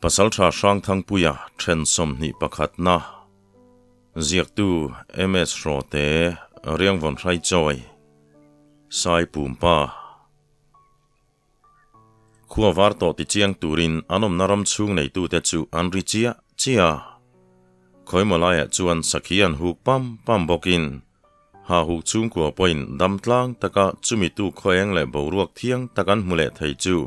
Pasaltha Hrangthangpuia then 21na ziaktu MS Hrawte Riangvawn Hraichawi Sai Pumpa Khua var tawh ti chiang turin an awmna ram chhung neitute chu an ri chiah chiah a. Khawimaw laiah chuan sakhi an huk pam pam bawkin ha huk chhungkua pawhin dam tlang taka chumi tu khaweng leh boruak thiang tak an hmu leh thei chu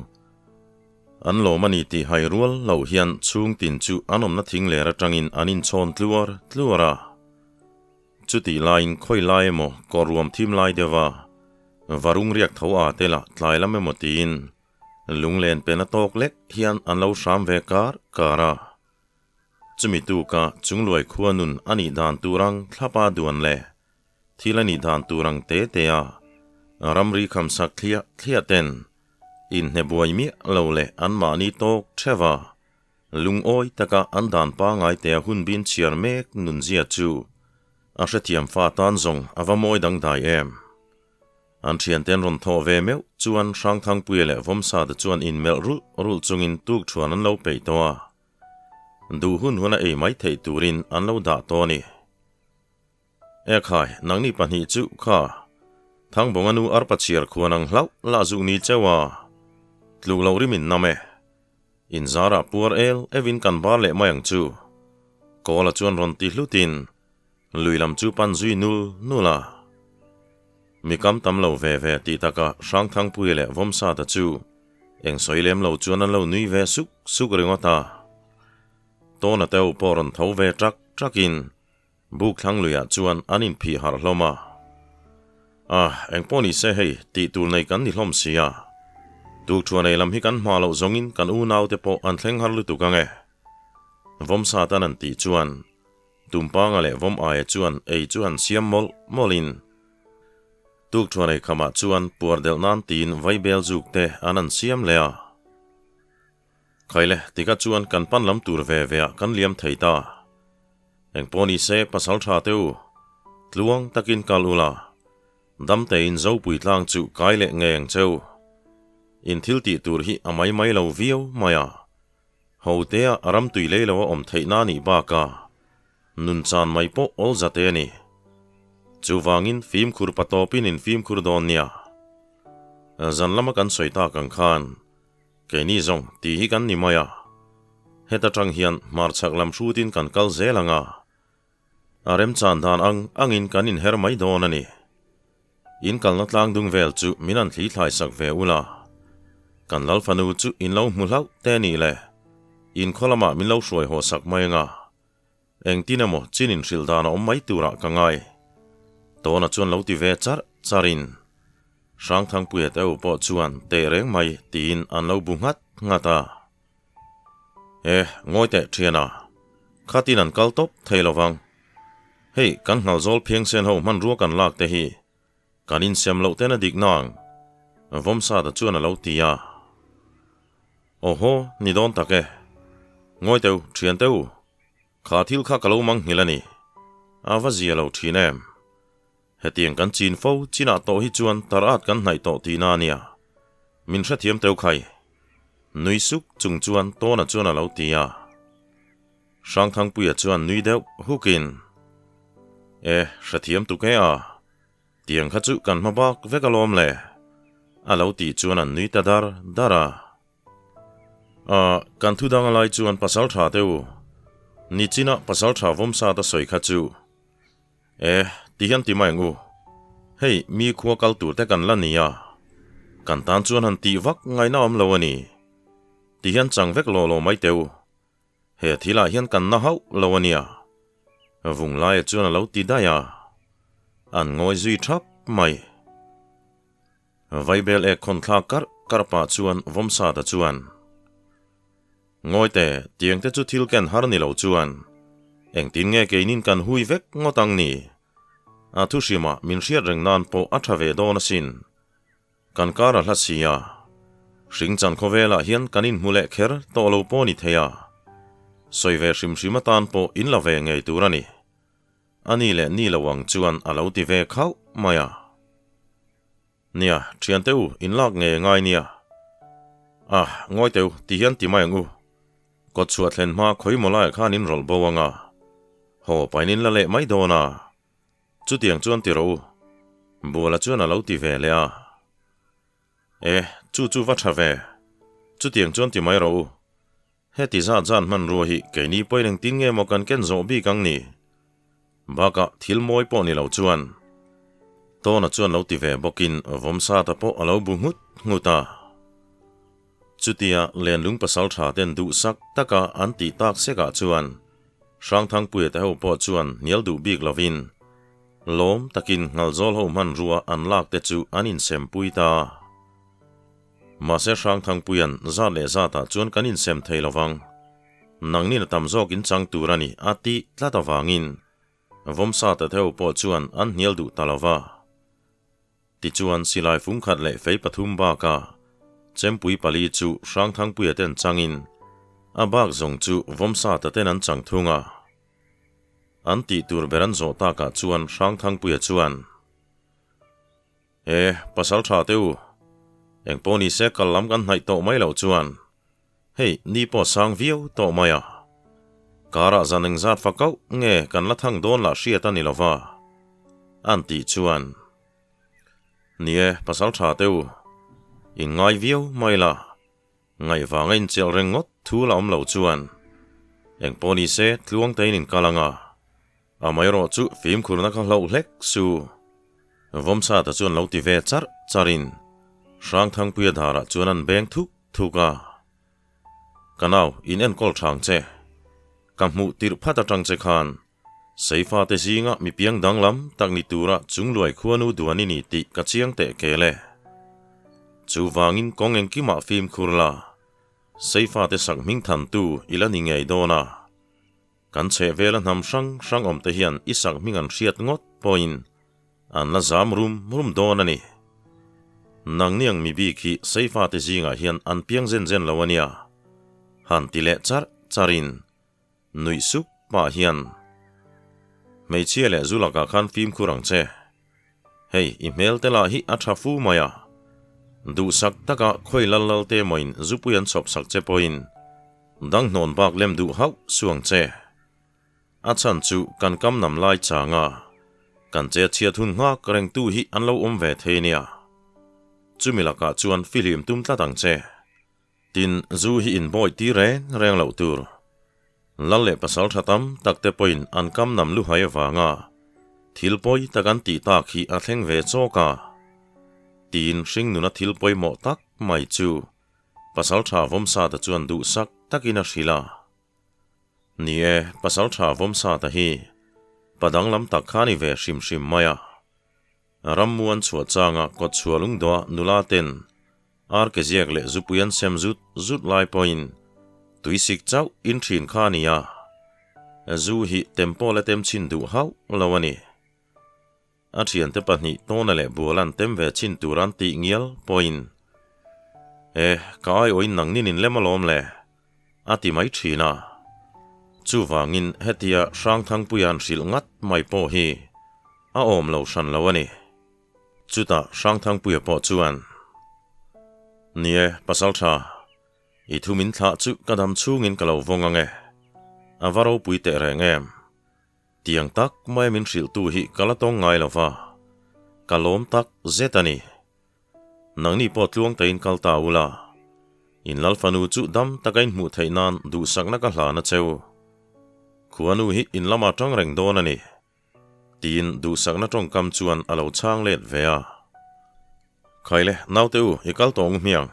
an lawm a ni tih hai rual loh hian chhung tin chu an awmna thing ler atangin an inchhawn tluar tluar a. Chutih laiin khawi lai emaw kawr ruam thim lai deuha varung riak tho a te lah tlai lam emaw tiin lunglen pen a tawk lek hian an lo hram ve kar kar a. Chumi tuka chungluai khua nun a nih dan tur ang thlapa duan leh thil a nih dan tur ang te te a ramri khamsak thliah thliah ten inhne buai miah lo leh anmahni tawk theuh a Lungawi taka an dan pangai te a hun bin chhiar mek nunzia chu a hrethiam fa tan zawng a va mawi dangdai em. An thianten rawn thawh ve meuh chuan Hrangthangpuia leh Vawmsata chuan inmelh rulh rulh chungin tuk thuan an lo peih tawh a, duh hun hun a ei mai theih turin an lo dah tawh a ni. Ekhai, nangni pahnih chu kha Thangbawnga nu arpa chhiar khuan ang hlauh lah zuk ni cheu a, tluk loh rim in nam e. In zarah puar el evin kan bar leh mai ang chu. Kawla chuan rawn ti hlutin lui lam chu pan zui nul nul a. Mi kam tam lo ve ve tih takah Hrangthangpuia leh Vawmsata chu eng sawi lem lo chuan an lo nui ve suk suk ringawt a. Tawna teu pawh rawn tho ve ṭak ṭakin Buk thlang luiah chuan an inphih harh hlawm a. Ah, eng pawh ni se hei, tih tur nei kan ni hlawm si a. Tukṭhuah nei lam hi kan hma loh zawngin kan unaute pawh an thleng har lutuk ang e. Vawmsatan an tih chuan Tumpanga leh Vawm aia chuan ei chu han siam mawlh mawlhin tukṭhuah nei khamah chuan puar delh nan tiin vaibel zuk te an han siam leh a. Khaile, tikah chuan kan pan lam tur ve ve ah kan liam thei ta. Engpawh ni se pasal tha te u, tluang takin kal ula, dam tein Zopui tlang chu kai leh ngei ang che u. In thil tih tur hi a mai mai lo viau mai a, ho tea a ram tui lei lo a awm theih na nih bakah nun chan mai pawh awl za te a ni. Chuvangin fimkhur patawpin in fimkhur dawn nia. Zan lama kan sawi tak ang khan Keini zawng tih hi kan ni mai a, heta tang hian hmarchhak lam hrutin kan kal zel ang a, a remchan dan ang angin kan inher mai dawn a ni. In kalna tlang dung vel chu min an thli thlai sak ve ula, kan lal fanu chu in lo hmu hlauh te nih le, in khaw lamah min lo hruai haw sak mai ang a, engtin emaw chin inhrilh dan a awm mai turah ka ngai. Tawna chuan lo ti ve char charin. Hrangthangpuia te u pawh chuan teh reng mai tiin an lo bu nghat nghat a. E, ngawi teh thiana, khatin an kal tawp thei lo vang. Hei, kan nghalzawl phiangsen ho hmanrua kan lak te hi kan insem loh ten a dik nang, Vawmsata chuan a lo ti a. Awhaw, ni dawn tak e. Ngawi teh u, thian teh u, kha thil kha ka lo mang nghilh a ni. A va zia lo thin em. Hetiang kan chin fo chinah tawh hi chuan tar at kan hnaih tawh tihna a nia. Min hrethiam teu khai. Nui suk chung chuan Tawna chuan a lo ti a. Hrangthangpuia chuan nui deuh hukin, E, hrethiam tuk e a. Tiang kha chu kan hma bak vek alawm le. A lo tih chuan an nui ta dar dar a. A, kan thu dang alai chuan pasal tha teu. Nichinah pasal tha vawmsat a sawi kha chu. E, ti hian ti mai ang u. Hei, mi khua kal tur te kan la ni a, kan tan chuan han tih vak ngaihna awm lo a ni. Ti hian chang vek lawh lawh mai teh u. He thilah hian kan na hauh lo a nia. Vung laia chuan a lo ti daih a, an ngawi zui thap mai. Vaibel ek khawn thlak karh karh pah chuan Vawmsata chuan, Ngawi teh, tiang te chu thil ken har ni lo chuan engtin nge keinin kan hui vek ngawt ang ni? A thu hrimah min hriat reng nan pawh a tha ve dawn asin. Kan kar a hla si a, hring chan khawvelah hian kan inhmu leh kher tawh lo pawh ni thei a, sawi ve hrim hrim atan pawh in la ve ngei tur a ni. A ni leh ni lo ang chuan a lo ti ve khauh mai a. Nia, thiante u, in lak nge ngai nia. Ah, ngawi teu, ti hian ti mai ang u. Kawtchhuah thlen hma khawi maw laiah khan in rawlh bo ang a, haw pain in la leh mai dawn a. Chutiang chuan ti rawh u. Buala chuan a lo ti ve leh a. E, chu chu va tha ve. Chutiang chuan ti mai rawh u. Heti zat zat hmanrua hi keini pawhin engtin nge maw kan ken zawh bik ang ni? Bakah thil mawi pawh ni lo chuan. Tawna chuan lo ti ve bawkin Vawmsata pawh a lo bu nghut nghut a. Chutia lenlung pasaltha ten duhsak taka an tih tak sekah chuan Hrangthangpuia te ho pawh chuan hnial duh bik lovin lawm takin Nghalzawl ho hmanrua an lak te chu an insempui ta. Mahse Hrangthangpuia'n zat leh zatah chuan kan insem thei lo vang. Nangnin a tam zawk in chang tur a ni a tih tlat avangin Vawmsa ta theu pawh chuan an hnial duh ta lo va. Tichuan silai fungkhat leh fei pathum baka chempui pali chu Hrangthangpuia ten changin a bak zawng chu Vawmsa ta ten an chang thung a. An tih tur ber an zawh takah chuan Hrangthangpuia chuan. E, pasal tha te u, eng pawh ni se kal lam kan hnaih tawh mai loh chuan hei ni pawh sang viau tawh mai a. Karah zan engzat fa kauh nge kan la thang dawn lah hriat a ni lo va, an tih chuan, Ni e, pasal tha te u, in ngai viau mai la, Ngaihvang a inchelh reng ngawt thu la awm lo chuan eng pawh ni se tluang tein in kal ang a, amaherawh chu fimkhurna kha hlauh hlek su. Vawmsata chuan lo ti ve charh charhin Hrangthangpuia darah chuan an beng thuk thuk a, Ka nau, in enkawl thang che. Ka hmuh tirh phat atang che khan Seifate zinga mi piang danglam tak ni tura chungluai khuanu duan i ni tih ka chiang teh kel e. Chuvangin kawng engkimah fimkhur la, Seifate sak hming thantu i la ni ngei dawn a. Kan chhehvela hnam hrang hrang awmte hian i sak hming an hriat ngawt pawhin an la zam rum rum dawn a ni. Nangni ang mi bik hi Seifate zingah hian an piang zen zen lo a nia, han ti leh charh charhin Nuih sup pah hian, Hmeichhia leh zu lakah khan fimkhur ang che. Hei, i hmel te lah hi a tha fu mai a. Duhsak taka khawi lal lal te mawiin zupui an chhawp sak che pawhin dang hnawn bak lem duh hauh su ang che. A chhan chu kan kam nam lai changa kan che chhiat hun nghak rengtu hi an lo awm ve thei nia. Chumi lakah chuan fihlim tum tlat ang che. Tin, zu hi inbawi ti reng reng loh tur. Lal leh pasal tha tam tak te pawhin an kam nam luhai avanga thil pawi tak an tih tak hi a thleng ve chawk a. Tin, hringnuna thil pawimawh tak mai chu pasal tha Vawmsata chuan duhsak takin a hrilh a. Ni e, pasal tha Vawmsata hi pa danglam tak kha a ni ve hrim hrim mai a. Rammu an chhuah changa kawt chhuah lungdawh nula ten ar ke ziak leh zupui an sem zut zut lai pawhin tuisik chauh in thin kha a ni a, zu hi tem pawh la tem chhin duh hauh lo a ni. A thiante pahnih tawna leh bual an tem ve chhin tur an tih ngial pawhin E, ka aiawhin nang nin in lem alawm le, a ti mai thin a. Chuvangin hetia Hrangthangpuia an hrilh ngat mai pawh hi a awm lo hran lo a ni. Chutah Hrangthangpuia pawh chuan, Ni e, pasal tha, i thu min thlah chu ka dam chhungin ka lo vawng ang e. A va ropui teh reng em? Tiang tak maia min hrilhtu hi ka la tawng ngai lo va, ka lawm tak zet a ni. Nangni pawh tluang tain kal ta ula, in lal fanu chu dam taka in hmuh theih nan duhsakna ka hlan a cheu. Khuanu hi in lamah tang reng dawn a ni, tiin duhsakna tawngkam chuan a lo chhang let ve a. Khaile, naute u, i kal tawh ngu hmiang.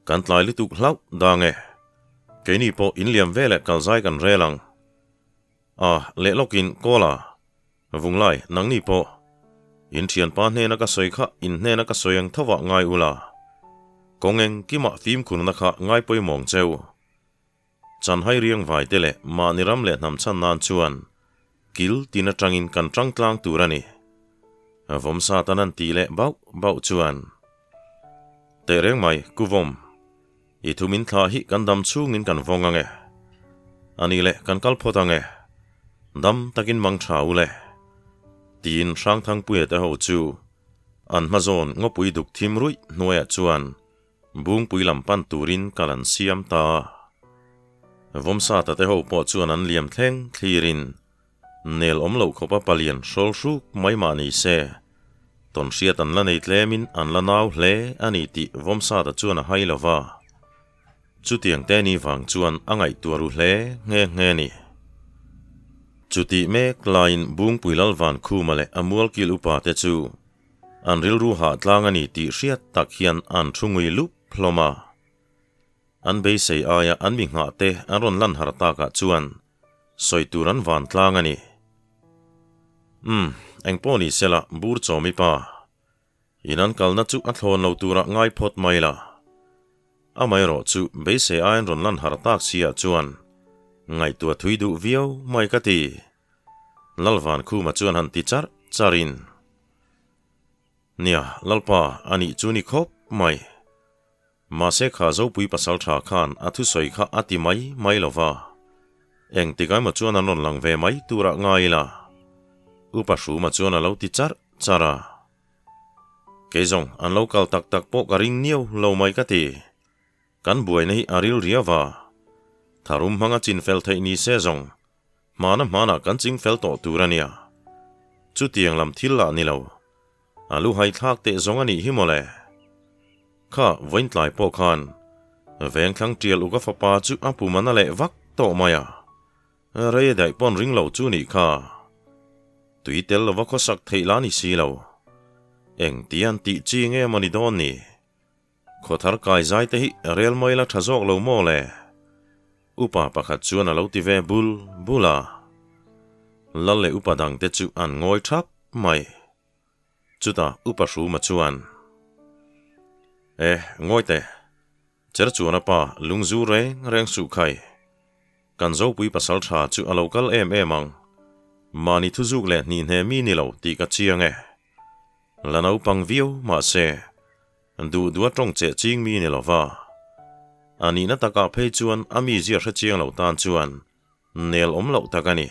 Kan tlai lutuk hlauh dang e. Keini pawh in liam veleh kalzai kan rel ang. A, leh lawkin call a. Vunglai, nangni pawh. In thianpa hnena ka sawi kha in hnena ka sawi ang thovah ngai ula. Kawng engkimah fimkhurna kha ngai pawimawng cheu. Chanhai riang vai te leh mahni ram leh hnam chhan nan chuan kil tin atangin kan tang tlang tur a ni. Vawmsat an an tih leh bauh bauh chuan. Teh reng mai, Kuvawm. I thu min thlah hi kan dam chhungin kan vawng ang e. A nih leh kan kal phawt ang e. Dam takin mang tha u le. Tiin Hrangthangpuia te ho chu an hma zawn ngawpui duk thim ruih hnuaiah chuan Bungpui lam pan turin kal an siam ta. Vawmsata te ho pawh chuan an liam thleng thlirin nel awm loh khawpa palian hrawl hruk mai mah ni se, tawnhriat an la nei tlemin an la nau hle a ni tih Vawmsata chuan a hai lo va. Chutiang te ni vang chuan a ngaihtuah ru hle nghe nghe ni. Chutih mek laiin Bungpui Lalvan Khuma leh a mualkil upa te chu an rilru hah tlang a ni tih hriat tak hian an thu ngui lup hlawm a. An beisei aia an mi nghah te an rawn lan har takah chuan sawi tur an van tlang a ni. Umm, engpawh ni sela bur chawmi pa. In an kalna chu a thlawn lo turah ngai phawt mai la. Amaherawh chu beisei aiin rawn lan har tak si ah chuan ngaihtuah thui duh viau mai ka ti. Lalvan Khuma chuan han ti charh charh in. Nia, Lalpa, a nih chu ni khawp mai. Mahse kha Zopui pasal tha khan a thusawi kha a ti mai mai lo va. Engtik emaw chuan an rawn lang ve mai turah ngai ila. Upa Hruma chuan a lo ti charh charh a. Kei zawng an lo kal tak tak pawh ka ring niau lo mai ka ti. Kan buaina hi a ril riau va. Tharum hmanga chin fel theih ni se zawng hmana hmanah kan ching fel tawh tur a nia. Chutiang lam thil lah ni lo. A lu hai thlak teh zawng a nih hi mawle. Kha vawiin tlai pawh khan Vengthlang tial uka fapa chu a pum an a leh vak tawh mai a. Rei a daih pawn ring lo chu nih kha. Tui tel lova khawsak theih la ni si lo. Engtian tih chi nge maw ni dawn ni? Khawthar kai zai te hi rel mai la tha zawk lo maw le? Upa pakhat chuan a lo ti ve bul bul a. Lal leh upa dang te chu an ngawi thap mai. Chutah Upa Hruma chuan, E, ngawi teh. Cher chuan a pa lungzu reng reng suh khai. Kan Zopui pasal tha chu a lo kal em em ang. Mahni thuzuk leh hnihne mi ni lo tih ka chiang e. La naupang viau mahse, duh duh a tawng cheh ching mi ni lo va. A nihna takah phei chuan a mizia hre chiang lo tan chuan nel awm loh tak a ni.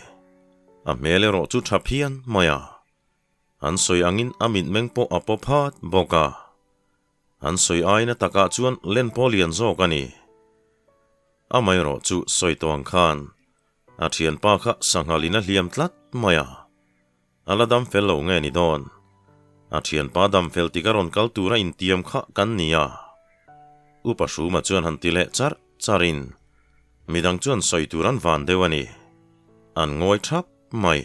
A hmel erawh chu tha phian mai a. An sawi angin a mitmeng pawh a paw phat bawk a. An sawi aina takah chuan len pawh lian zawk a ni. Amaherawh chu sawi tawh ang khan a thianpa kha sanghalin a hliam tlat mai a. A la dam fel lo nge ni dawn? A thianpa dam fel tik a rawn kal tura intiam kha kan ni a. Upa Hruma chuan han ti leh charh charhin midang chuan sawi tur an van deuh a ni. An ngawi thap mai.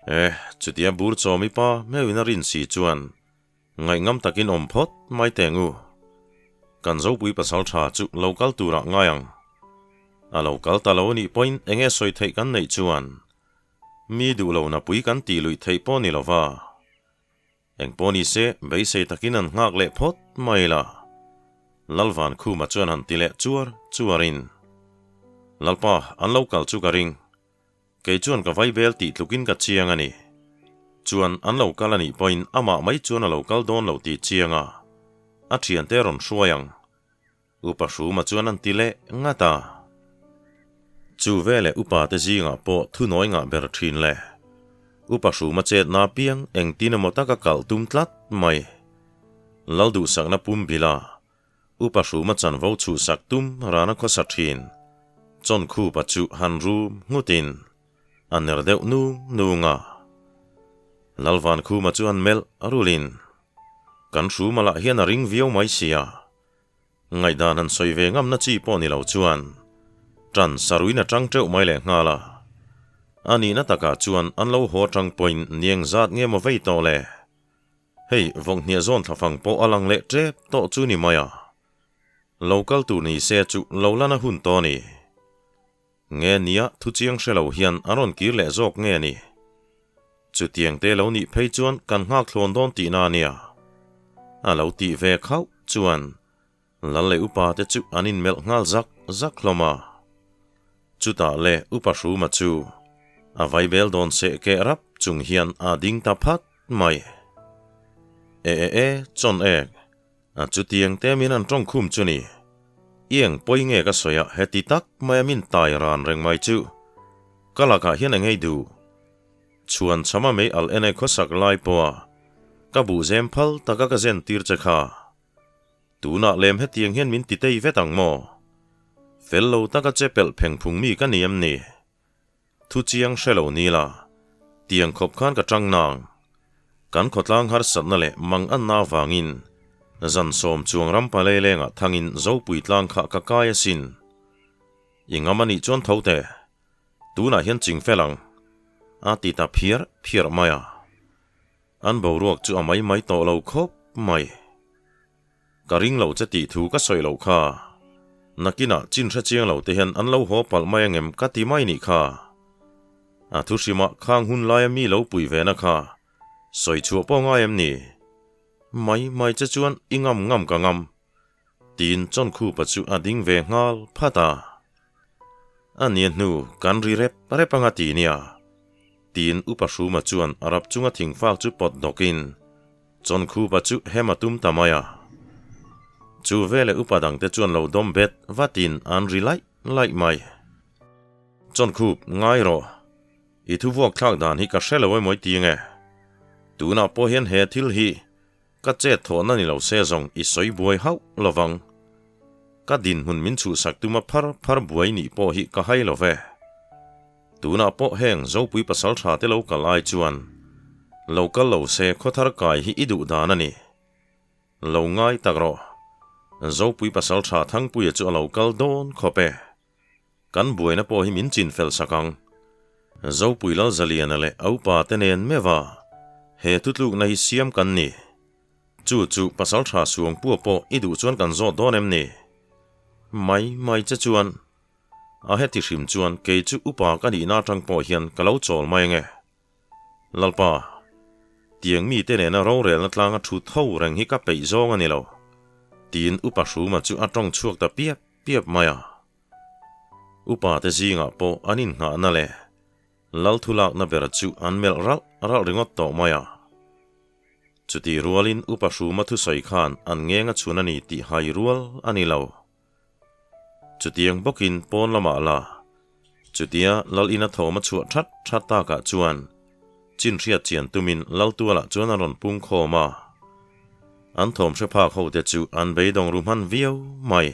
Eh, chutia bur chawmi pa meuhin a rin si chuan ngaihngam takin awm phawt mai teh ngu. Kan Zopui pasal tha chu lo kal turah ngai ang. A lo kal ta lo anih pawhin enge sawi theih kan neih chuan mi duh lo napui kan tih luih theih pawh ni lova. Engpawh ni se, beisei takin an nghak leh phawt mai la. Lalvan Khuma chuan han ti leh chuar chuarin, Lalpa, an lo kal chu ka ring. Kei chuan ka vaibel tih tlukin ka chiang a ni. Chuan an lo kal a nih pawhin amah mai chuan a lo kal dawn lo tih chiang a, a thiante a rawn hruai ang. Upa Hruma chuan an ti leh ngat a. Chu veleh upa te zingah pawh thunawi ngah ber thin le. Upa Hruma chetna piang engtin emaw taka kalh tum tlat mai. Lal duhsakna pum bila Upa Hruma chanvo chhuhsak tum rana khawsa thin. Chawnkhupa chu han rum nghutin a ner deuh nung nung a. Lalvankhuma chu han melh rulin, Kan Hruma lah hian a ring viau mai sia. Ngaihdan han sawi ve ngamna chi pawh ni lo chuan ṭan saruin a ṭang ṭeuh mai leh nghal a. A nihna takah chuan an lo haw ṭang pawhin nieng zat nge maw vei tawh le? Hei, vawnghniah zawn thlafang pawh a lang leh ṭep tawh chu ni mai a. Lo kal tur ni se chu lo lan a hun tawh ni. Nge nia thu chiang hre lo hian a rawn kir leh zawk nge ni? Chutiang te lo nih phei chuan kan nghak thlawn dawn tihna a nia. A lo tih ve khauh chuan Lal leh Upa te chu an inmelh nghal zak zak hlawm a. Chutah le Upa Hruma chu a vaibel dawn seh keh rap chung hian a ding ta phat mai. E e e, chawn ek. A chutiang te min an tawng khum chu ni. I eng pawi nge ka sawi a heti tak mai a min tai ran reng mai chu. Ka lakah hian eng ei duh. Chhuan chhama mei al en e khawsak lai pawha ka buh zem phal taka ka zen tir che kha. Tunah lem hetiang hian min ti tei vet ang maw? Fel lo taka che pelh pheng phung mi ka ni em ni? Thu chiang hre lo ni la, tiang khawp khan ka tang nang. Kan khawtlang harsatna leh mang anna avangin zan sawm chuang ram palei lengah thangin Zopui tlang kha ka kai asin. I ngam a nih chuan tho teh. Tunah hian ching fel ang. A ti ta phiar phiar mai a. An boruak chu a mai mai tawh lo khawp mai. Ka ring lo che tih thu ka sawi loh kha. Nakinah chin hre chiang lo te hian an lo haw palh mai angem ka ti mai nih kha. A thu hrimah khang hun laia mi lo pui ve na kha sawi chhuah pawh ngai em ni? Mai mai che chuan i ngam ngam ka ngam. Tiin Chawnkhupa chu a ding ve nghal phat a. A nia hnu kan ri rep rep anga ti nia. Tiin Upa Hruma chuan a rap chunga thingfak chu pawt dawkin Chawnkhupa chu hem a tum ta mai a. Chu veleh upa dangte chuan lo dawm bet vatin an ri laih laih mai. Chawnkhup, ngai rawh. I thu vuak thlak dan hi ka hre lo emaw i ti nge? Tunah pawh hian he thil hi Ka chet thawhna ni lo se zawng i sawi buai hauh lo vang. Ka dinhmun min chhuhsak tuma phar phar buai nih pawh hi ka hai lo ve. Tunah pawh heng Zopui pasal tha te lo kal ai chuan lo kal lo se khawthar kai hi i duh dan a ni. Lo ngai tak rawh. Zopui pasal tha Thangpuia chu a lo kal dawn khawp e. Kan buaina pawh hi min chin fel sak ang. Zopui Lalzaliana leh a upa te nen meuh a, he thutlukna hi siam kan ni. Chu chu Pasaltha Suangpua pawh i duh chuan kan zawt dawn em ni? Mai mai che chuan, a heti hrim chuan kei chu upa ka nihna atang pawh hian ka lo chawl mai ange. Lalpa, tiang mite nena rorelna tlanga thu tho reng hi ka peih zawng a ni lo, tiin Upa Hruma chu a tawng chhuak ta piap piap mai a. Upa te zingah pawh an innghahna leh lal thulakna ber chu an melh ralh ralh ringawt tawh mai a. Chutih rualin Upa Hruma thusawi khan an ngeng a chhun a ni tih hai rual a ni lo. Chutiang bawkin pawn lamah la, chutia lal ina thawm a chhuah that that takah chuan chin hriat chian tumin lal tualah chuan a rawn pung khawm a. An thawm hre phak hote chu an beidawng ru hman viau mai.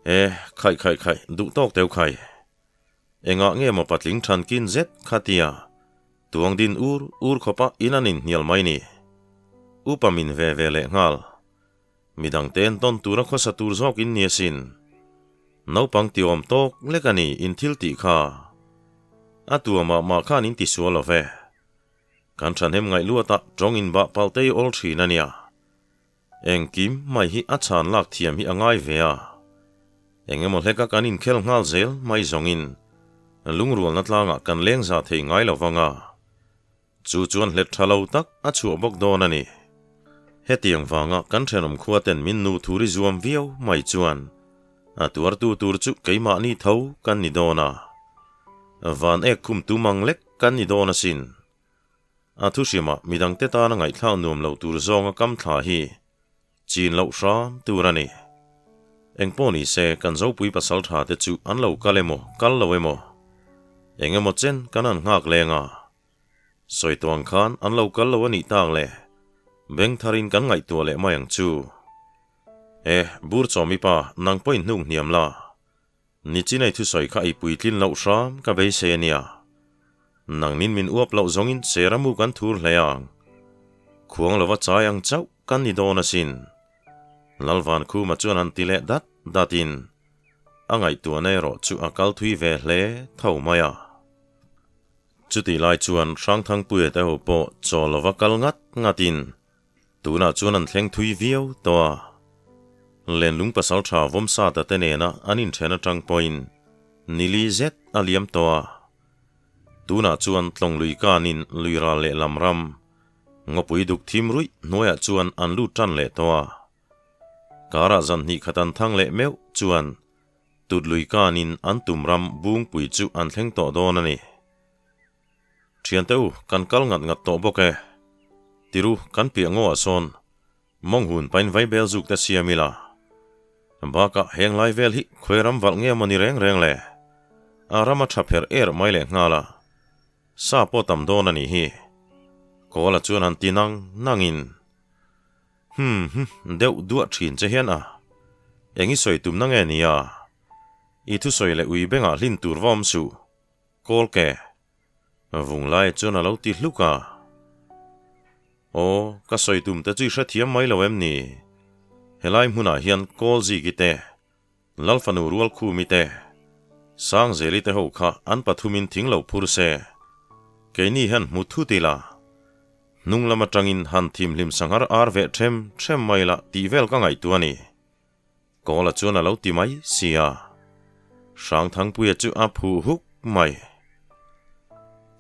E, khaih khaih khaih, duh tawk teu khai. Engah nge maw patling than kin zet kha tia, tuang din ur ur khawpa in an inhnial mai ni. Upa min ve ve leh nghal. Midang ten tawn tura khawsa tur zawk in ni asin. Naupang ti awm tawk lek a ni in thil tih kha. A tua mah mah khan in ti sual lo ve. Kan thahnem ngaih luatah tawng in bah palh te i awl thin a nia. Engkim mai hi a chhan lak thiam hi a ngai ve a, eng emaw hleka kan inkhel nghal zel mai zawngin lungrualna tlangah kan leng za thei ngai lo vang a, chu chuan hlet tha lo tak a chhuah bawk dawn a ni. Hetiang vanga kan thenawm khua ten min nu thuri zuam viau mai chuan a tuartu tur chu keimahni tho kan ni dawn a, van ek khum tum ang lek kan ni dawn asin. A thu hrimah midangte tana ngaihthlak nuam lo tur zawnga kam thla hi chin loh hram tur a ni. Engpawh ni se kan Zopui pasal tha te chu an lo kal emaw kal lo emaw eng emaw chen kan han nghak leng a, sawi tawh ang khan an lo kal lo a nih tak le beng tharin kan ngaihtuah leh mai ang chu. E, bur chawmi pa nang pawhin hnuk hniam la. Nichinai thusawi kha i puitlin loh hram ka beisei a nia. Nangnin min uap loh zawngin seramu kan thur hle ang. Khuang lova chai ang chauh kan ni dawn asin. Lalvankhuma chuan han ti leh dat datin a ngaihtuahna erawh chu a kal thui ve hle tho mai a. Chutih lai chuan Hrangthangpuia te ho pawh chaw lova kal ngat ngatin Tunah chuan an thleng thui viau tawh a, Lenlung pasal tha Vawmsata te nena an inthen atang pawhin nili zet a liam tawh a. Tunah chuan tlawng lui kanin lui ral leh lam ram, ngawpui duk thim ruih hnuaiah chuan an lut tan leh tawh a. Karah zan hnih khat an thang leh meuh chuan tut lui kanin an tum ram bungpui chu an thleng tawh dawn a ni. Thiante u, kan kal ngat ngat tawh bawk e. Tiru, kan piah ngaw ah sawn mawng hun pain vai bel zuk te siam ila. Bakah heng lai vel hi khawi ram valh nge maw ni reng reng le? A ram a tha pherh er mai leh nghal a, sa pawh tam dawn a nih hi. Kawla chuan han ti nang nangin, Hmm hm, deuh duah thin che hian a. Eng i sawi tumna nge nia? I thusawi leh ui bengah hlin tur va awm suh. Kawl ke. Vung lai chuan a lo ti hluk a. Aw, ka sawi tum te chu i hrethiam mai lo em ni? Helai hmunah hian kawl ziki te, Lalfanu Rualkhumi te, Sangzeli te ho kha an pathumin thing lo phur se. Keini hian hmu thut ila. Hnung lam atangin han thimhlim sanghar ar veh them them mai la tih vel ka ngaihtuah a ni. Kawla chuan a lo ti mai si a. Hrangthangpuia chu a phuh huk mai.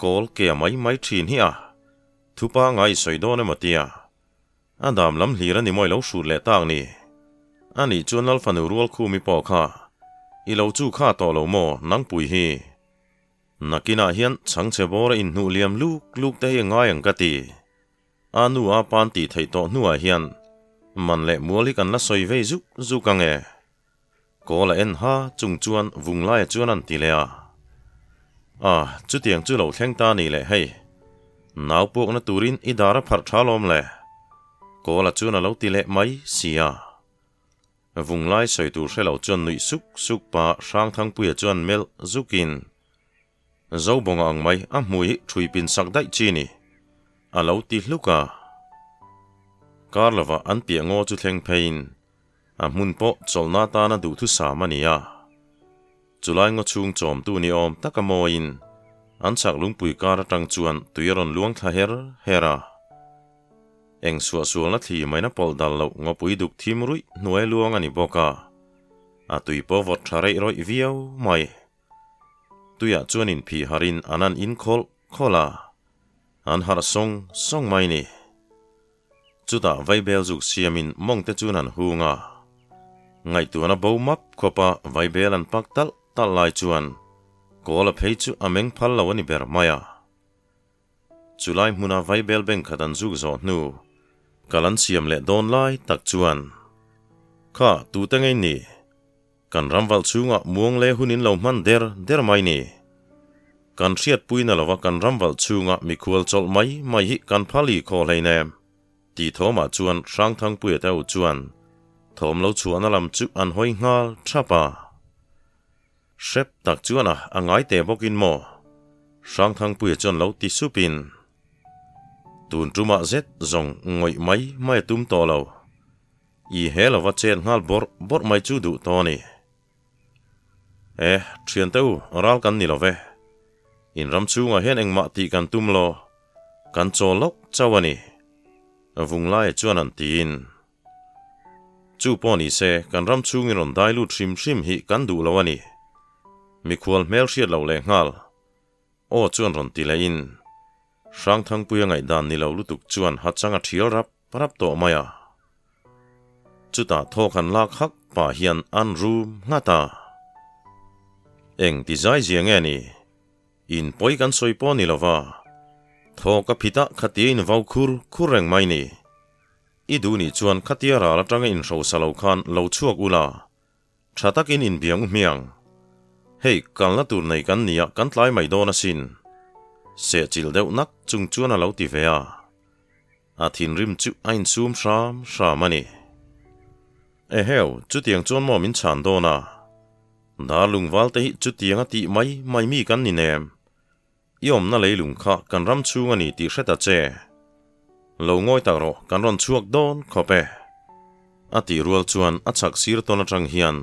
Kawl ke a mai mai thin hi a. Thupa ngai sawi dawn emaw tia. A dam lam hlir a ni mawi lo hrut leh tak ni. A nih chuan Lalfanu Rualkhumi pawh kha i lo chu kha tawh lo maw nangpui hi. Nakinah hian chhangchhe bawra inhnuh liam luk luk te hi a ngai ang ka ti. A nu a pan tih theih tawh hnuah hian man leh mual hi kan la sawi vei zuk zuk ang e. Kawl a en ha chung chuan vung laia chuan an ti leh a. A, chutiang chu lo thleng ta ni leh hei. Nau puakna turin i dar a pharh tha lawm le. Kawl a chuan a lo ti leh mai si a. Vung lai sawi tur hre lo chuan nuih suk suk pa Hrangthangpuia chuan melh zukin, Zobawnga ang mai a hmui hi ṭhui pin sak daih chi ni, a lo ti hluk a. Kar lovah an piah ngaw chu thleng pheiin a hmun pawh chawlhna atana duhthusam a ni a. Chulai ngaw chhung chawmtu ni awm taka mawiin an chhak lungpui kar atang chuan tui a rawn luang thla her her a. Eng suahsualna thli maina pawlh dal loh ngawpui duk thim ruih hnuai luang a ni bawk a, a tui pawh vawt tha reih rawih viau mai. Tuiah chuan inphih harin an an in khawlh khawlh a, an harh sawng sawng mai ni. Chutah vaibel zuk siamin mawngte chuan an hung a, ngaihtuahna bo map khawpa vaibel an pak talh talh lai chuan Kawla phei chu a meng phal lo a ni ber mai a. Chulai hmuna vaibel bank khat an zuk zawh hnu kal an siam leh dawn lai tak chuan, Kha, tute ngei ni? Kan ramvalh chhungah muang leh hun in lo hman der der mai ni. Kan hriatpuina lova kan ramvalh chhunga mikhual chawlh mai mai hi kan phal i khaw hleinem, tih thawmah chuan Hrangthangpuia te ho chuan thawm lo chhuahna lam chu an hawi nghal thap a. Hrep tak chuan a, a ngai teh bawkin maw? Hrangthangpuia chuan lo ti supin, Tun tumah zet zawng ngawih mai mai a tum tawh lo. I he lova chet nghal bawrh bawrh mai chu duh tawh a ni. E, thiante u, ral kan ni lo ve. In ram chhungah hian engmah tih kan tum lo, kan chaw lawk chauh a ni. Vunglaia chuan an tiin. Chu pawh ni se, kan ram chhungin rawn dai lut hrim hrim hi kan duh lo a ni. Mikhual hmel hriat loh leh nghal. Aw chuan rawn ti leh in. Hrangthangpuia ngaihdan ni lo lutuk chuan hachang a thial rap rap tawh mai a. Chutah thawk han lak hak pah hian an rum nghat a. Eng ti zai zia nge ni? In pawi kan sawi pawh ni lova. Thawk a phit a khatia in vau khur khur reng mai ni. I duh nih chuan khatia ral atanga inhrosa lo khan lo chhuak ula, tha takin inbiang u hmiang. Hei, kalna tur nei kan nia kan tlai mai dawn asin. Sehchilh deuh nak chung chuan a lo ti ve a. A thinrim chu a insum hram hram a ni. Eheu, chutiang chuan maw min chhan dawn a? Darlungval te hi chutiang a tih mai mai mi kan ni nem. I awmna leilung kha kan ram chhung a ni tih hre ta che. Lo ngawi tak rawh, kan rawn chhuak dawn khawp e. A tih rual chuan a chhak sir tawn atang hian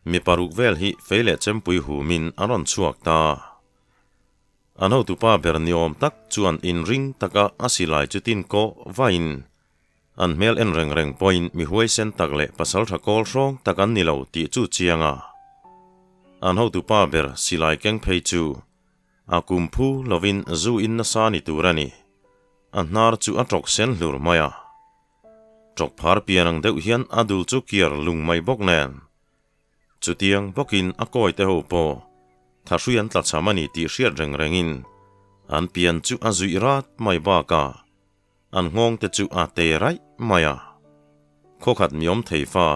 mi paruk vel hi fei leh chempui humin an rawn chhuak ta. An hotupa ber ni awm tak chuan inring taka a silai chu tin kawh vain an hmel en reng reng pawhin mi huaisen tak leh pasaltha kawl hrawng tak an ni lo tih chu chiang a. An hotupa ber silai keng phei chu A kum phu lovin zu in nasa ni tur a ni. A hnar chu a ṭawk sen hlur mai a. Ṭawk phar pian ang deuh hian a dul chu kiar lung mai bawk nen. Chutiang bawkin a kawi te ho pawh thahrui an tlachham a ni tih hriat reng rengin an pian chu a zuih rat mai bakah an nghawng te chu a te raih mai a. Khawkhat mi awm thei fa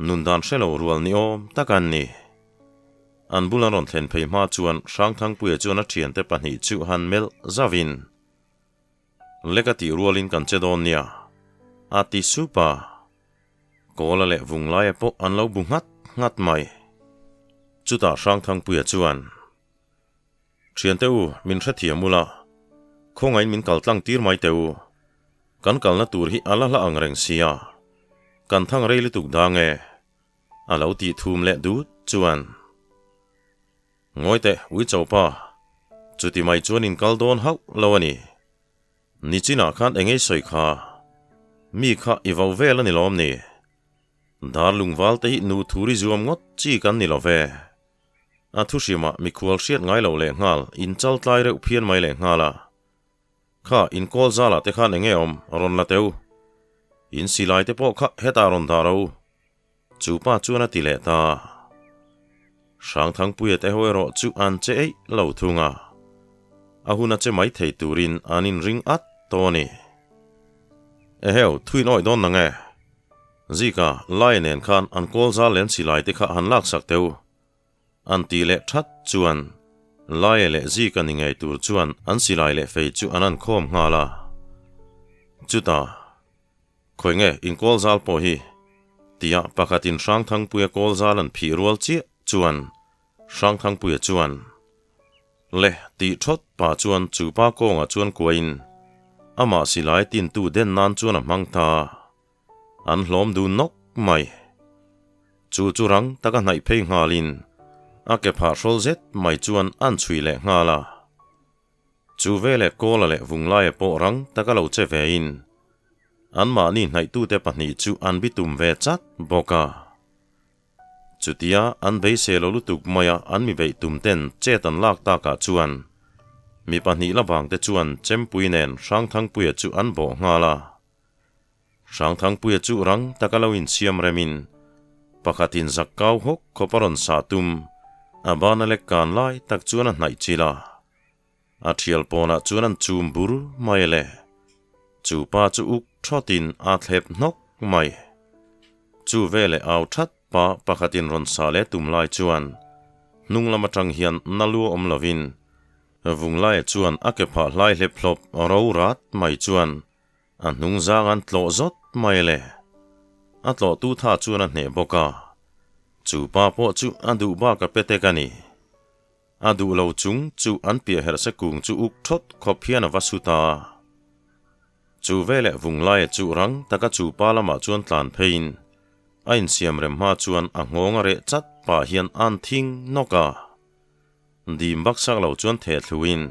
Nun dan hre lo rual ni awm tak an ni. An bula rawn thlen phei hma chuan Hrangthangpuia chuan a thiante pahnih chu han melh zauhin, Lek a tih rualin kan che dawn nia, a ti sup a. Kawla leh Vunglaia pawh an lo bu nghat nghat mai. Chutah Hrangthangpuia chuan, Thiante u, min hrethiam ula, khawngain min kal tlang tir mai teh u. Kan kalna tur hi a la hla ang reng sia, kan thang rei lutuk dang e, a lo tih thum leh dut chuan. Ngawi teh, Uichopa, chuti mai chuan in kal dawn hauh lo a ni. Nichinah khan engei sawi kha? Mi kha i vo vel a ni lawm ni? Dar lungval te hi nu thuri zuam ngawt chi kan ni lo ve. A thuhrimah mikhual hriat ngai loh leh nghal in chal tlai reuh phian mai leh nghal a. Kha in kawl zalah te khan enge awm rawn la teu. In silai te pawh kha hetah rawn dah ro. Chu pa chuan a ti leh ta. Hrangthangpuia te ho erawh chu an che eih lo thung a. A hun a che mai thei turin an inring at tawh a ni. Eheu, thuin awih dawn nang e. Zika, Laia nen khan an kawl zal leh an silai te kha han laksak teu. An tih leh that chuan Laia leh Zika ni ngei tur chuan an silai leh fei chu an ankhawm nghal a. Chutah, Khawi nge in kawl zal pawh hi? tia pakhatin Hrangthangpuia kawl zal an phih rual chiah chuan Hrangthangpuia chuan, Le, tih thawt pah chuan chu pa kawngah chuan kuain amah silai tintu den nan chuan a hmang ta. An hlawm dun nawk mai. Chu chu rang taka hnaih phei nghalin a ke phah hrawl zet mai chuan an chhui leh nghal a. Chu veleh Kawla leh Vunglaia pawh rang taka lo che vein anmahni hnaihtute pahnih chu an bitum ve chat bawk a. Chutia an beisei lo lutuk maia an mi beih tum ten chet an lak takah chuan mi pahnih la vangte chuan Chempui nen Hrangthangpuia chu an bawh nghal a. Hrangthangpuia chu rang taka lo insiam remin pakhatin zak kau hawk khawp a rawn sah tum a bana lek kan lai tak chuan a hnaih chilh a. A thial pawnah chuan an chum bur mai le. Chu pa chu uk thawtin a thlep hnawk mai. Chu veleh au that pa pakhatin rawn sah leh tum lai chuan hnung lam atang hian na lu awm lovin Vunglaia chuan a ke phah hlai hlep hlawp ro rat mai chuan A hnung zang an tlawh zawt mai le. A tlawhtu tha chuan a hneh bawk a. Chu pa pawh chu a duh bak a pe tek a ni. A duh lo chung chu an piah herh se kung chu uk thawt khawp hian a va su ta. Chu veleh Vunglaia chu rang taka chu pa lamah chuan tlan pheiin a insiam rem hma chuan a nghawng a reh chat pah hian a'n thing nawk a. Dim baksak lo chuan theh thluin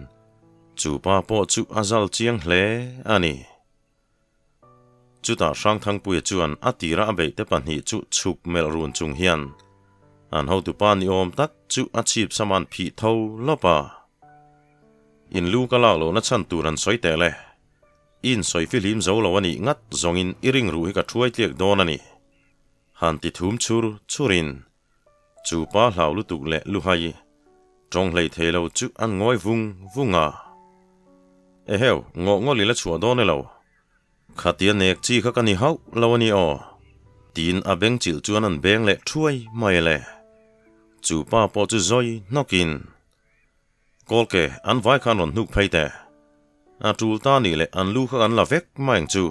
chu pa pawh chu a zal chiang hle a ni. Chutah Hrangthangpuia chuan a tira a beihte pahnih chu chhuk melh run chung hian an hotupa ni awm tak chu a chhip saman phih tho lawp a. In lu ka lak lohna chhan tur an sawi teh le. I insawi fihlim zo lo a nih ngat zawngin i ringruh hi ka thuai tliak dawn a ni. Han ti thum chhur chhurin Chu pa hlau lutuk leh luhai tawng hlei thei lo chu an ngawi vung vung a. Eheu, ngawh ngawlh ila chhuah dawn e lo. Khatia nek chi kha ka ni hauh lo a ni aw, tiin a beng chilh chuan an beng leh thuai mai le. Chu pa pawh chu zawi hnawkin, Kawlke, an vai khan rawn hnuk phei teh. A tul ta nih leh an lu kha kan la vek mai ang chu.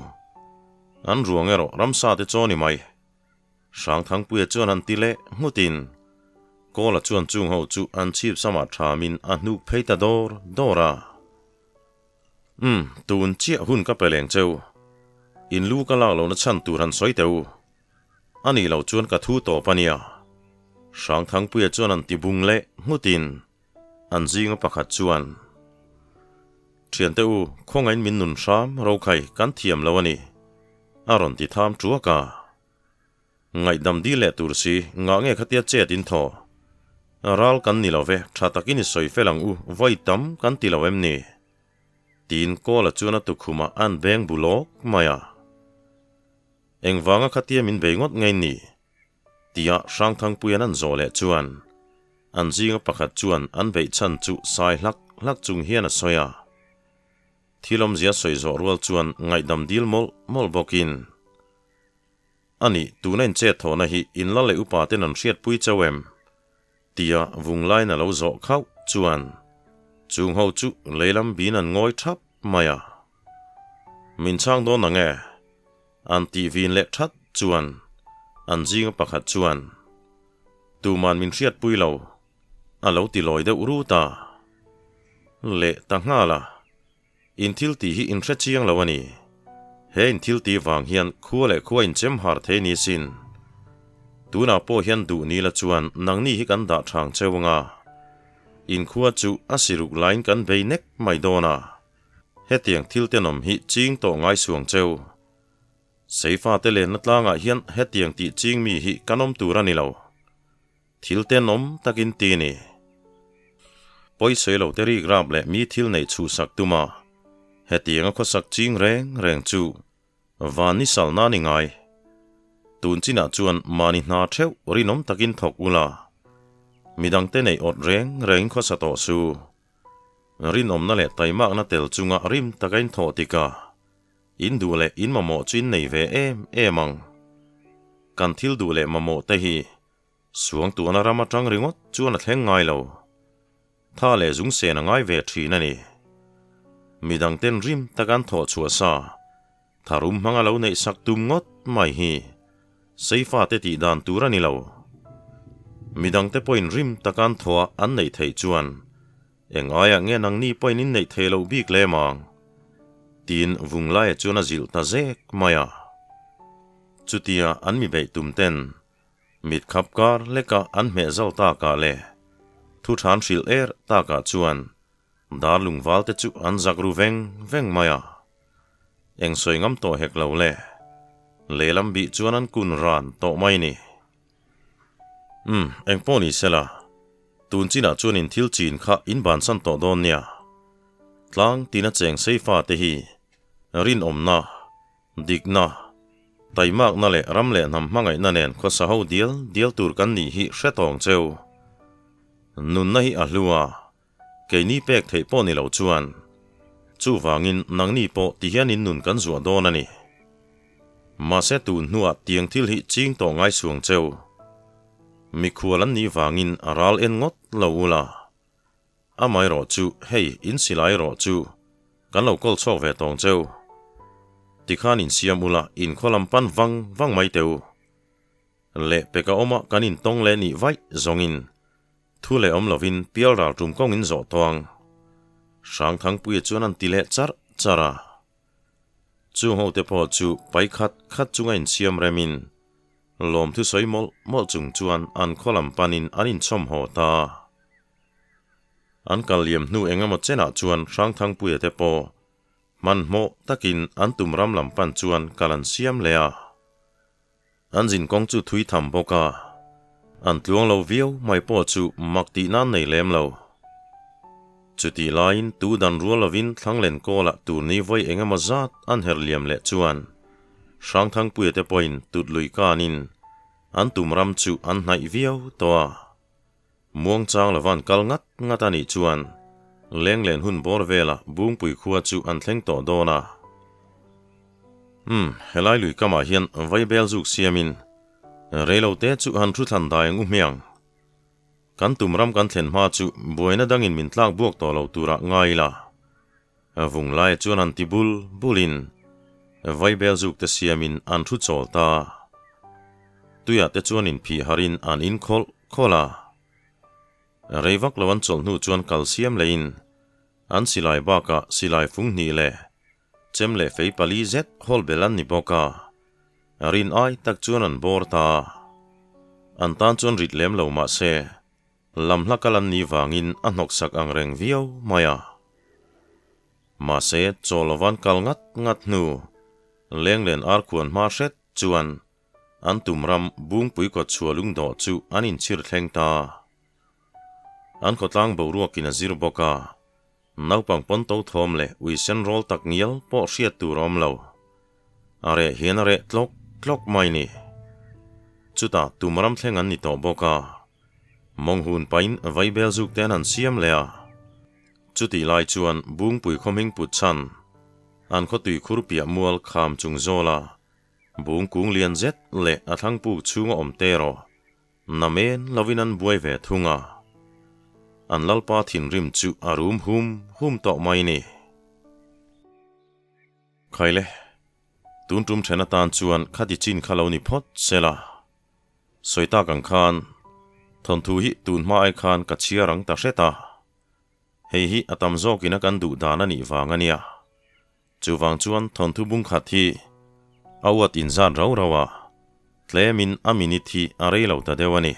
An ruang erawh ramsa te chaw ni mai. Hrangthangpuia chuan an ti leh nghutin Kawla chuan chung ho chu an chhip samah thamin a hnuk phei ta dawr dawr a. Umm, tun chiah hun ka pe leng cheu. In lu ka lak lohna chhan tur han sawi teh u. A nih loh chuan ka thu tawp a nia. Hrangthangpuia chuan an ti bung leh nghutin an zinga pakhat chuan, Thiante u, khawngain min nun hram rokhai kan thiam lo a ni, a rawn ti tham tuak a. Ngaihdam dil leh tur si, ngah nge khatia chet in thaw? Ral kan ni lo ve, tha takin i sawi fel ang u, vawi tam kan ti lo em ni? Tiin Kawla chuan a tukhumah a'n beng bu lawk mai a. Engvanga khatia min bei ngawt ngei ni? Tia Hrangthangpuia'n an zawh leh chuan an zinga pakhat chuan an beih chhan chu sai hlak hlak chung hian a sawi a. Thil awmzia sawi zawh rual chuan ngaihdam dil mawlh mawlh bawkin, A nih, tuna in chet thawhna hi in la leh upa ten an hriatpui chauh em? Tia Vunglain a lo zawh khauh chuan chung ho chu leilam bin an ngawi thap mai a. Min chhang dawn ang e? An tih vin leh that chuan. An zinga pakhat chuan, Tuman min hriatpui lo, a lo ti lawi deuh rut a. Leh ta nghal a, In thil tih hi in hre chiang lo a ni. He in thil tih vang hian khua leh khua in chem har thei ni sin. Tunah pawh hian duh ni la chuan nangni hi kan dah thang cheu anga. In khua chu a siruk laiin kan bei nek mai dawn a. Hetiang thil tenawm hi ching tawh ngai suang cheu. Seifa te lenna tlangah hian hetiang tih ching mi hi kan awm tur a ni lo. Thil tenawm takin ti ni. Pawisawi lo te rik rap leh mi thil neih chhuhsak tuma hetianga khawsak ching reng reng chu van ni salna ni ngai. Tun chinah chuan mahni hna theuh rinawm takin thawk ula, midangte neih awt reng rengin khawsa tawh su. Rinawmna leh taimakna tel chunga rim taka in thawh tikah In duh leh in mamawh chu in nei ve em em ang. Kan thil duh leh mamawh te hi Suangtuahna ram atang ringawt chuan a thleng ngai lo. Tha leh zung sen a ngai ve thin a ni. Midang ten rim tak an thawh chhuah sa, tharum hmanga lo neih sak tum ngawt mai hi Seifa te tih dan tur a ni lo. Midang te pawhin rim tak an thawh a an neih theih chuan Eng aiah nge nangni pawhin in neih theih loh bik lem ang? Tiin Vunglaia chuan a zilh ta zek mai a. Chutia an mi beih tum ten mit khap kar leka an hmeh zau takah leh thu than hrilh er takah chuan darlung val te chu an zak ru veng veng mai a. Eng sawi ngam tawh hek lo le, lehlam bih chuan an kun ran tawh mai ni. Umm, eng pawh ni sela, tun chinah chuan in thil chin kha in bansan tawh dawn nia. Tlang tina cheng sei fate hi rinawmna, dikna, taimakna leh ram leh hnam hmangaihna nen khawsa ho dial dial tur kan nih hi hre tawng cheu. Nunna hi a hlu a, keini pek theih pawh ni lo chuan chuvangin nangni pawh tihian in nun kan zuah dawn a ni. Mahse tun hnuah tiang thil hi ching tawh ngai suang cheu. Mikhual an nih vangin a ral en ngawt lo ula. Amaherawh chu hei in silai erawh chu kan lo kawl chhuak ve tawng cheu. Tikhan insiam ula in khaw lam pan vang vang mai teh u. Leh peka awma kan intawng leh nih vaih zawngin Thu leh awm lovin pial ral tum kawngin zawh tawng Hrangthangpuia chuan an ti leh charh charh a. Chung hote pawh chu pai khat khat chunga insiam remin lawmthu sawi mawlh mawlh chung chuan an khaw lam panin an inchhawm haw ta. An kal liam hnu eng emaw chenah chuan Hrangthangpuia te pawh hmanhmawh takin an tum ram lam pan chuan kal an siam leh a. An zin kawng chu thui tham bawk a, an tluang lo viau mai pawh chu mak tih nan nei lem lo. Chutih laiin tu dan rual lovin Thlanglen kawlah turni vawi eng emaw zat an her liam leh chuan Hrangthangpuia te pawhin tut lui kanin an tum ram chu an hnaih viau tawh a. Muangchang lova an kal ngat ngat a nih chuan Lenglen hun bawr vela Bungpui khua chu an thleng tawh dawn a. Umm, helai lui kamah hian vaibel zuk siamin reilo te chu han thu thlan dai ang u hmiang. Kan tum ram kan thlen hma chu buaina dangin min tlak buak tawh lo turah ngai ila. Vung laia chuan an ti bul bulin vaibel zuk te siamin an thu chawl ta. Tuiah te chuan inphih harin an inkhawlh khawlh a. Rei vak lo an chawlh hnu chuan kal siam leiin an silai bakah silai fung hnih leh chem leh fei pali zet hawl bel an ni bawk a. Rin ai tak chuan an bawr ta. An tan chuan rit lem lo mah se lam hla kal an nih vangin a hnawksak ang reng viau mai a. Mahse chaw lovan kal ngat ngat hnu Lenglen arkhuan hma hret chuan An tum ram Bungpui kawtchhuah lungdawh chu an inchhir thleng ta. An khawtlang boruakin a zir bawk a, naupang pawn to thawm leh ui sen rawl tak ngial pawh hriat tur a awm lo. A reh hian a reh tlawk tlawk mai ni. Chutah tum ram thleng an ni tawh bawk a, mawnghun pain vaibel zuk te an han siam leh a. Chutih lai chuan Bungpui khawhming put chhan an khawtui khur piah mual kham chung zawla Bung kung lian zet leh a thlang puk chhunga awm te erawh namen lovin an buai ve thung a, an lalpa thinrim chu a rum hum hum tawh mai ni. Khaile, tun tum then atan chuan khati chin kha lo ni phawt se la. Sawi tak ang khan, thawnthu hi tun hma ai khan ka chhiar ang ta hret a. Hei hi a tam zawkin a kan duh dan a nih vang a nia. Chuvang chuan thawnthu bung khat hi a uat inzat rau rau a, tlemin a minute hi a rei lo ta deuh a ni.